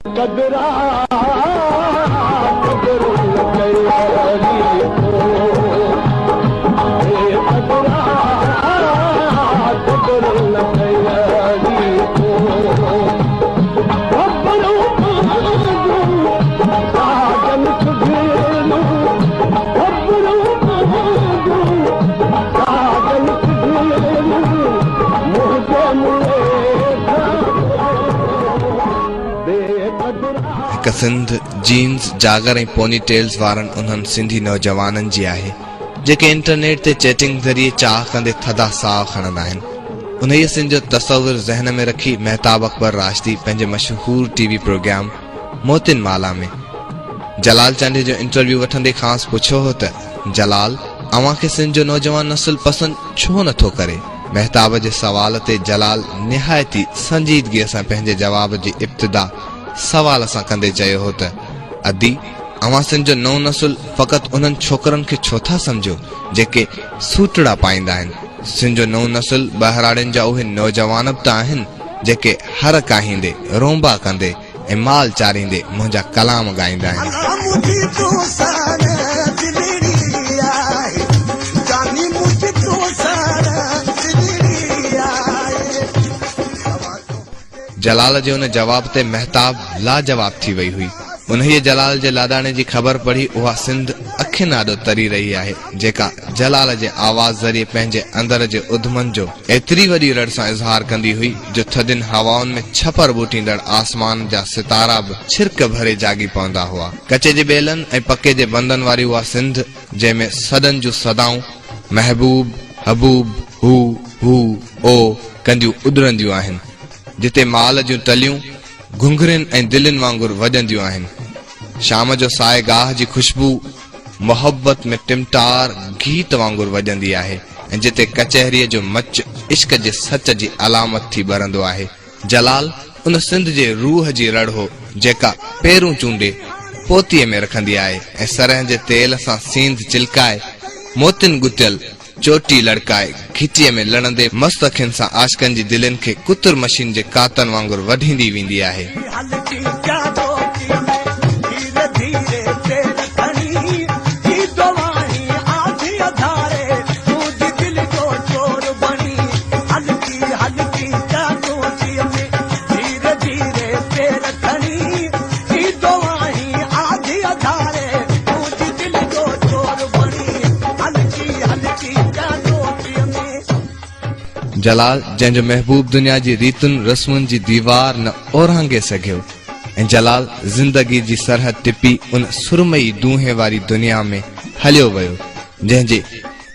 قدرا قدر نه ڪيو علي تو بي قدرا قدر نه ڪيو علي تو خبرون تنهنجون ساجن سڌيريون خبرون تنهنجون ساجن سڌيريون منهنجي مڙي کان هڪ سنڌ جينز، جاگر ۽ پوني ٽيلز وارن انهن سنڌي نوجوانن جي آهي، جيڪي انٽرنيٽ تي چيٽنگ ذريعي چاهه ڪندي ٿڌا ساهه کڻندا آهن. انهيء سنڌ جو تصور ذهن ۾ رکي مهتاب اڪبر راشدي پنهنجي مشهور ٽي وي پروگرام موتين مالا ۾ جلال چانڊيي جو انٽرويو وٺندي کانئس پڇيو هو ته، جلال، اوهان کي سنڌ جو نوجوان نسل پسند ڇو نه ٿو ڪري؟ مهتاب جي سوال تي جلال نهايت ئي سنجيدگيء سان پنهنجي جواب جي ابتدا سوال سان ڪندي چيو هو ته، ادي، اوهان سنڌ جو نئون نسل فقط انهن ڇوڪرن کي ڇو ٿا سمجهو، جيڪي سوٽڙا پائيندا آهن؟ سنڌ جو نئون نسل ٻهراڙين جا اهي نوجوان به ته آهن، جيڪي هر ڪاهيندي، رونبا ڪندي ۽ مال چاريندي منهنجا ڪلام ڳائيندا آهن. جلال جي ان جواب تي مهتاب لاجواب ٿي وئي هئي. انهيء جلال جي لاڏاڻي جي خبر پڙهي اها سنڌ اکين آڏو تري رهي آهي، جيڪا جلال جي آواز ذريعي پنهنجي اندر جي اڌمن جو ايتري وڏي رڙ سان اظهار ڪندي هئي جو ٿڌين هوائن ۾ ڇپر ٻوٽيندڙ آسمان جا ستارا به ڇرڪ ڀري جاڳي پوندا هئا. ڪچي جي ٻيلن ۽ پڪي جي بندن واري اها سنڌ جنهن ۾ سڏن جون صدائون محبوب، حبوب، هو، هو، او ڪنديون اڏرنديون آهن. جتي مال جون ٽليون گهنگهرين ۽ دلين وانگر وڄنديون آهن. شام جو سائي گاهه جي خوشبو محبت ۾ ٽمٽار گيت وانگر وڄندي آهي ۽ جتي ڪچهريء جو مچ عشق جي سچ جي علامت ٿي ٻرندو آهي. جلال ان سنڌ جي روح جي رڙ هو، جيڪا پيرون چونڊي پوتيء ۾ رکندي آهي ۽ سرنهن جي تيل سان سينڌ چلڪائي موتين ڳتيل چوٽي لڙڪائي گهٽيء ۾ لڙندي مست اکين سان عاشقن جي دلين کي ڪتر مشين جي ڪاتن وانگر وڍيندي ويندي آهي. هلڪي چاچوڪيء ۾ ڌيري ڌيري پير کڻي ايندو آهين آڌي اڌاري منهنجي دل جو چور بڻي هلڪي هلڪي چاچوڪيء ۾ ڌيري ڌيري پير کڻي ايندو آهين آڌي اڌاري منهنجي دل جو چور بڻي هلڪي هلڪي چاچوڪيء ۾. جلال جنهن جو محبوب دنيا جي ريتن رسمن جي ديوار نه اورانگهي سگهيو ۽ جلال زندگي جي سرحد ٽپي ان سرمئي دونهين واري دنيا ۾ هليو ويو جنهن جي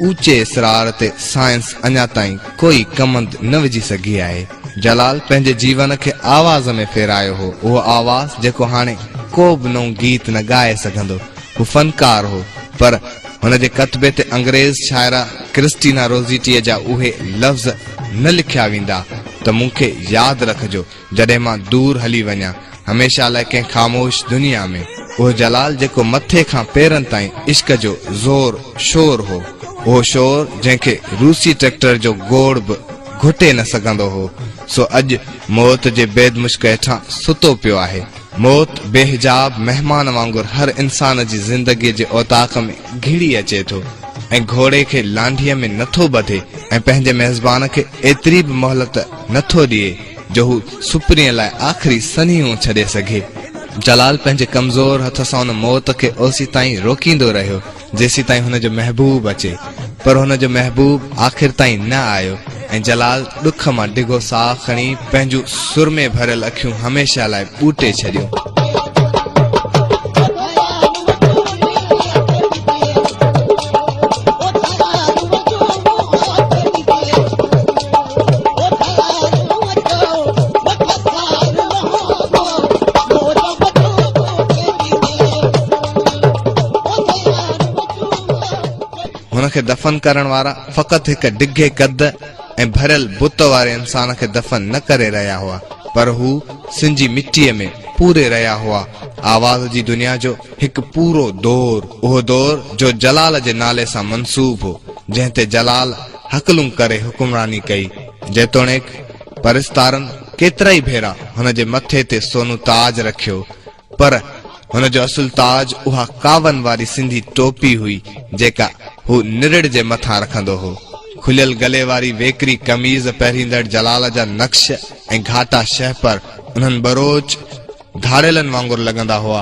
اوچي اسرار تي سائنس اڃا تائين ڪوئي ڪمند نه وجهي سگهي آهي. جلال پنهنجي جيون کي آواز ۾ ڦيرايو هو، اهو آواز جيڪو هاڻي ڪو به نئون گيت نه ڳائي سگهندو. هو فنڪار هو، پر هن جي ڪتبي تي انگريز شاعره ڪرسٽينا روزيٽيء جا اهي لفظ نه لکيا ويندا ته مون کي ياد رکجو جڏهن مان دور هلي وڃان هميشه لاء ڪنهن خاموش دنيا ۾. اهو جلال جيڪو مٿي کان پيرن تائين عشق جو زور شور هو، اهو شور جنهن کي روسي ٽريڪٽر جو گوڙ به گهٽي نه سگهندو هو، سو اڄ موت جي بيد مشڪ هيٺان ستو پيو آهي. موت بي حجاب مهمان وانگر هر انسان جي زندگيء جي اوطاق ۾ گهڙي اچي ٿو ۽ گهوڙي کي لانڍيء ۾ نٿو ٻڌي ۽ پنهنجي ميزبان کي ايتري به مهلت نٿو ڏئي جو هو سپرينء لاء آخري سنيهون ڇڏي سگهي. جلال پنهنجي ڪمزور هٿ سان ان موت کي اوسيتائين روڪيندو رهيو، جيسيتائين هن جو محبوب اچي. پر هن جو محبوب آخر تائين نه آيو ۽ جلال ڏک مان ڊگهو ساهه کڻي پنهنجون سرمي ڀريل اکيون هميشه لاء ٻوٽي ڇڏيون. هن کي دفن ڪرڻ وارا فقط هڪ ڊگهي قد ۽ ڀريل بت واري انسان کي دفن نه ڪري رهيا هئا، پر هو سنجي مٽيء ۾ پوري رهيا هئا آواز جي دنيا جو هڪ پورو دور، اهو دور جو جلال جي نالي سان منسوب هو، جنهن تي جلال هڪلون ڪري حڪمراني ڪئي. جيتوڻيڪ پرستارن ڪيترائي ڀيرا هن جي مٿي تي سونو تاج رکيو، پر هن جو اصل تاج اها ڪاون واري سنڌي ٽوپي هئي، جيڪا هو نرڙ جي مٿان رکندو هو. کليل گلي واري ويڪري قميض پهريندڙ جلال جا نقش ۽ گهاٽا شهپر انهن ٻروچ ڌاڙيلن وانگر لڳندا هئا،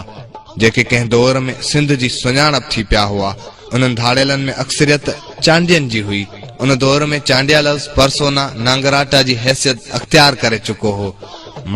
جيڪي ڪنهن دور ۾ سنڌ جي سڃاڻپ ٿي پيا هئا. انهن ڌاڙيلن ۾ اڪثريت چانڊين جي هئي. ان دور ۾ چانڊيا لفظ پرسونا نانگراٽا جي حيثيت اختيار ڪري چڪو هو.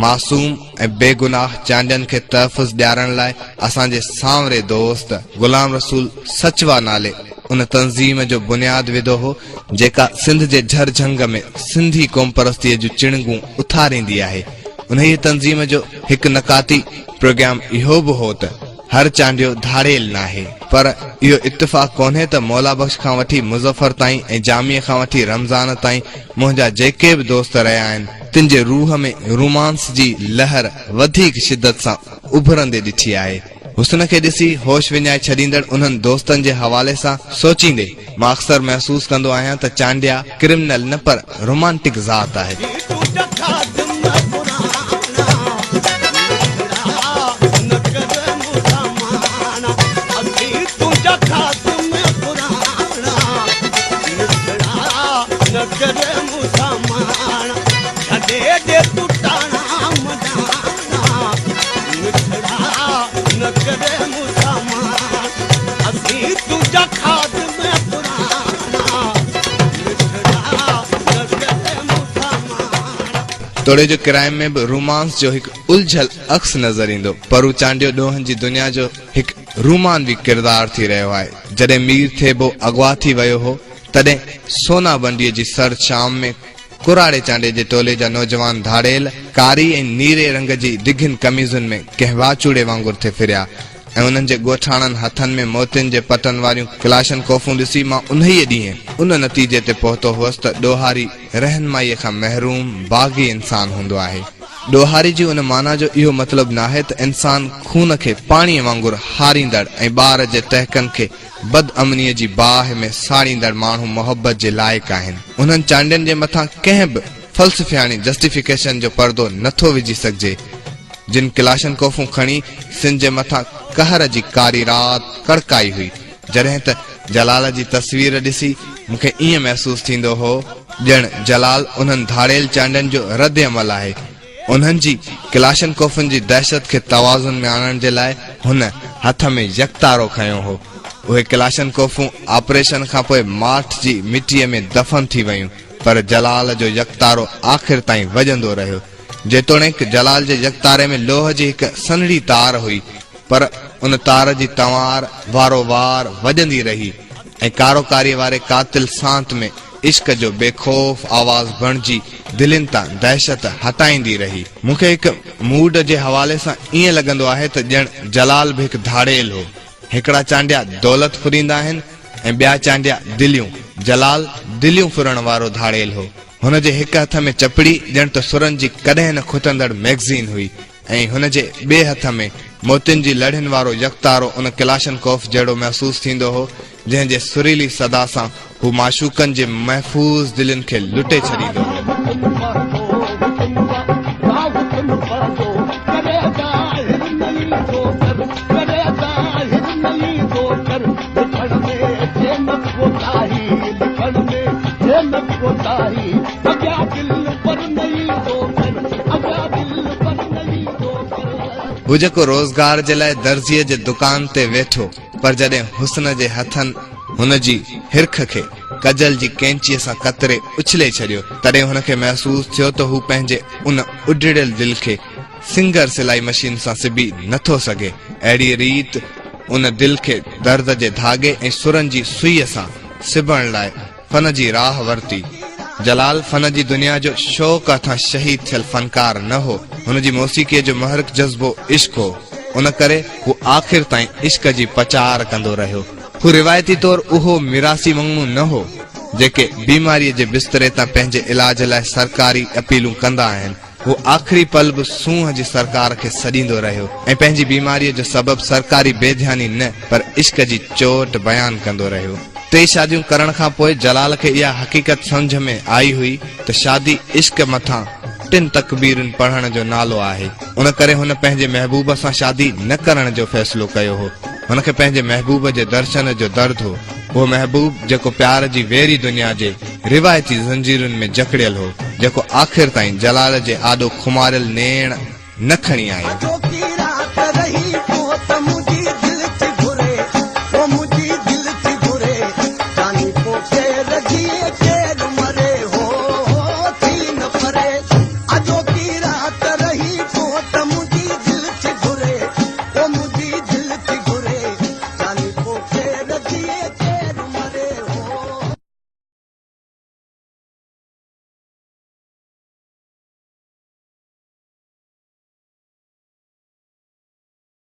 معصوم ۽ بيگناهه چانڊين کي تحفظ ڏيارڻ لاء اسان جي سانوري دوست غلام رسول سچوا نالي ان تنظيم جو بنياد وڌو هو، جيڪا سنڌ جي جھر جھنگ ۾ سنڌي قومپرستيء جون چڻنگون اٿاريندي آهي. انهيء تنظيم جو هڪ نڪاتي پروگرام اهو به هو ته هر چانڊيو ڌاڙيل ناهي. پر اهو اتفاق ڪونهي ته مولا بخش کان وٺي مظفر تائين ۽ جاميء کان وٺي رمضان تائين منهنجا جيڪي به دوست رهيا آهن، تن جي روح ۾ رومانس جي لهر وڌيڪ شدت سان اڀرندي ڏٺي آهي. حسن کي ڏسي هوش وڃائي ڇڏيندڙ انهن دوستن جي حوالي سان سوچيندي مان اڪثر محسوس ڪندو آهيان ته چانڊيا ڪرمنل نه پر رومانٽڪ ذات آهي. توڙي جو ڪرائم ۾ به رومانس جو هڪ الجهيل عڪس نظر ايندو، پر هو چانڊيو ڏوهن جي دنيا جو هڪ رومانوي ڪردار ٿي رهيو آهي. جڏهن مير ٿيٻو اغوا ٿي ويو هو، تڏهن سونا ونڊيء جي سرد شام ۾ ڪراڙي چانڊيي جي ٽولي جا نوجوان ڌاڙيل ڪاري ۽ نيري رنگ جي ڊگهين قميضن ۾ ڪنهن واچوڙي وانگر ٿي ڦريا ۽ انهن جي ڳوٺاڻن هٿن ۾ موتين جي پٽن واريون ڪلاشن ڪوفون ڏسي مان انهيء ڏينهن ان نتيجي تي پهتو هئس ته ڏوهاري رهنمائيء کان محروم باغي انسان هوندو آهي. ڏوهاري جي ان معنيٰ جو اهو مطلب ناهي ته انسان خون کي پاڻيء وانگر هاريندڙ ۽ ٻار جي ٽهڪن کي بد امنيء جي باهه ۾ ساڙيندڙ ماڻهو محبت جي لائق آهن. انهن چانڊين جي مٿان ڪنهن به فلسفياڻي جسٽيفڪيشن جو پردو نه ٿو وجهي سگهجي، جن ڪلاشنڪوفون کڻي سنڌ جي مٿان قهر جي ڪاري رات ڪڙڪائي هئي. جڏهن ته جلال جي تصوير ڏسي مون کي ائين محسوس ٿيندو هو، ڄڻ جلال انهن ڌاڙيل چانڊين جو رد عمل آهي. انهن جي ڪلاشنڪوفن جي دهشت کي توازن ۾ آڻڻ جي لاء هن هٿ ۾ يڪتارو کنيو هو. اهي ڪلاشنڪوفون آپريشن کان پوء ماٺ جي مٽيء ۾ دفن ٿي ويون، پر جلال جو يڪتارو آخر تائين وڄندو رهيو. جيتوڻيڪ جلال جي يڪتاري ۾ لوهه جي هڪ سنهڙي تار هئي، پر ان تار جي تنوار وارو وار وڄندي رهي ۽ ڪاروڪاريء واري قاتل سانت ۾ عشق جو بي خوف آواز بڻجي دلين تان دهشت هٽائيندي رهي. مون کي هڪ موڊ جي حوالي سان ائين لڳندو آهي ته ڄڻ جلال به هڪ ڌاڙيل هو. هڪڙا چانڊيا دولت ڦريندا آهن ۽ ٻيا چانڊيا دليون. جلال دليون ڦرڻ وارو ڌاڙيل هو. هن جي هڪ هٿ ۾ چپڙي ڄڻ ته سرن جي ڪڏهن نه کٽندڙ مئگزين هئي ۽ هن جي ٻئي هٿ ۾ موتين جي لڙهين وارو يڪتارو ان ڪلاشنڪوف جهڙو محسوس ٿيندو هو، جنهن جي سريلي صدا سان هو معشوقن جي محفوظ دلين کي لٽي ڇڏيندو هو. هو جيڪو روزگار جي لاء درزيء جي دڪان تي ويٺو، پر جڏهن حسن جي هٿن هن جي هرک کي ڪجل جي قينچيء سان ڪتري اڇلي ڇڏيو، تڏهن هن کي محسوس ٿيو ته هو پنهنجي ان اڊڙيل دل کي سنگر سلائي مشين سان سبي نه ٿو سگهي. اهڙيء ريت ان دل کي درد جي ڌاڳي ۽ سرن جي سوئيء سان سبڻ لاء فن جي راهه ورتي. جلال فن جي دنيا جو شوق هٿان شهيد ٿيل فنڪار نه هو. هن جي موسيقيء جو محرڪ جذبو عشق هو. ان ڪري هو آخر تائين عشق جي پچار ڪندو رهيو. هو روايتي طور اهو ميراثي مڱڻو نه هو، جيڪي بيماريء جي بستري تان پنهنجي علاج لاء سرڪاري اپيلون ڪندا آهن. هو آخري پل به سونهن جي سرڪار کي سڏيندو رهيو ۽ پنهنجي بيماريء جو سبب سرڪاري بي ڌياني نه پر عشق جي چوٽ بيان ڪندو رهيو. ٽي شاديون ڪرڻ کان پوء جلال کي اها حقيقت سمجهه ۾ آئي هئي ته شادي عشق مٿان ٽن تڪبيرن پڙهڻ جو نالو آهي. ان ڪري هن پنهنجي محبوب سان شادي نه ڪرڻ جو فيصلو ڪيو هو. هن کي پنهنجي محبوب جي درشن جو درد هو. اهو محبوب جيڪو پيار جي ويري دنيا جي روايتي زنجيرن ۾ جڪڙيل هو، جيڪو آخر تائين جلال جي آڏو خماريل نيڻ نه کڻي آيو.